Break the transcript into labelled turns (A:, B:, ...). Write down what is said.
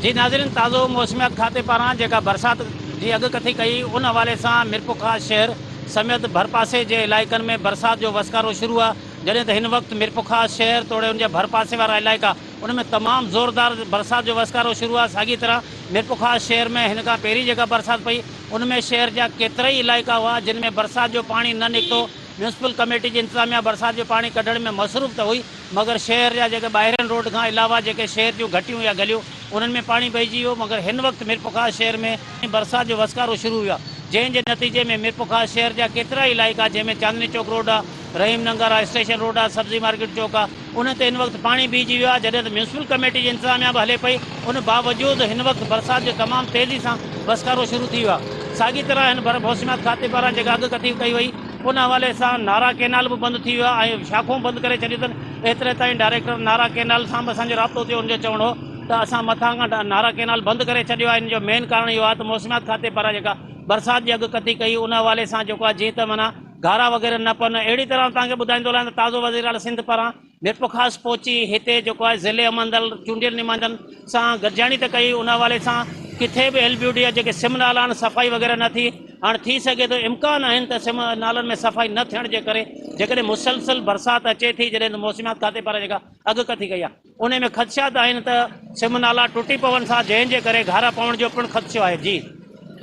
A: جي ناظرين تازو موسميات کاتي پاران جيڪا برسات جي اڳڪٿي ڪئي ان حوالي سان ميرپورخاص شهر سميت ڀرپاسي جي علائقن ۾ برسات جو وسڪارو شروع آهي جڏهن ته هن وقت ميرپورخاص شهر توڙي ان جا ڀرپاسي وارا علائقا ان ۾ تمام زوردار برسات جو وسڪارو شروع آهي ساڳي طرح ميرپورخاص شهر ۾ هن کان پهرين جيڪا برسات پئي ان ۾ شهر جا ڪيترائي علائقا هئا جن ۾ برسات جو پاڻي نه نڪتو ميونسپل ڪميٽي جي انتظاميا برسات جو پاڻي ڪڍڻ ۾ مصروف ته هئي مگر شهر جا جيڪي ٻاهرين روڊ کان علاوه جيڪي شهر جون گهٽيون يا گليون انهن ۾ پاڻي بهجي ويو مگر هن وقت ميرپورخاص شهر ۾ برسات جو وسڪارو شروع ويو آهي جنهن جي نتيجي ۾ ميرپورخاص شهر جا ڪيترائي علائقا جنهن ۾ چاندني چوڪ روڊ آهي، رحيم ننگر آهي، اسٽيشن روڊ آهي، سبزي مارڪيٽ چوڪ آهي انهن تي هن وقت پاڻي بيهجي ويو آهي جڏهن ته ميونسپل ڪميٽي جي انتظاميا به هلي پئي ان باوجود هن وقت برسات جو تمام تيزي سان وسڪارو شروع ٿي ويو آهي ساڳي طرح هن ڀر موسميات کاتي پاران جيڪا اڳڪٿي ڪئي وئي ان حوالي سان نارا ڪينال به بند ٿي ويو آهي ۽ شاخون بند ڪري ڇڏيون اٿن، ايتري تائين ڊائريڪٽر نارا ڪينال سان به اسان جو رابطو ٿيو ان جو چوڻ هو ته اسان مٿان کان نارا ڪينال بند ڪري ڇڏيو آهي ان جو مين ڪارڻ اهو آهي ته موسميات کاتي پاران جيڪا برسات جي اڳڪٿي ڪئي ان حوالي سان جيڪو آهي جيئن ته معنيٰ گهارا وغيره نه پون اهڙي طرح توهان کي ٻڌائيندو هلان ته تازو وزيراعليٰ سنڌ پاران ميرپورخاص پهچي هتي جيڪو آهي ضلعي عملدار چونڊيل نمائندن سان گڏجاڻي ته ڪئي ان حوالي سان ڪٿي به ايل بي ڊي جا جيڪي سم نالا آهن صفائي وغيره نه ٿي هاڻ ٿي سگهي ٿو امڪان آهن ته سم نالن ۾ صفائي نه ٿيڻ جي ڪري جيڪڏهن مسلسل برسات اچي ٿي جڏهن ته موسميات کاتي پاران جيڪا اڳڪٿي ڪئي آهي ان ۾ خدشات آهن ته سم نالا ٽٽي پون ٿا جنهن جي ڪري گهارا پوڻ جو پڻ خدشو آهي جي.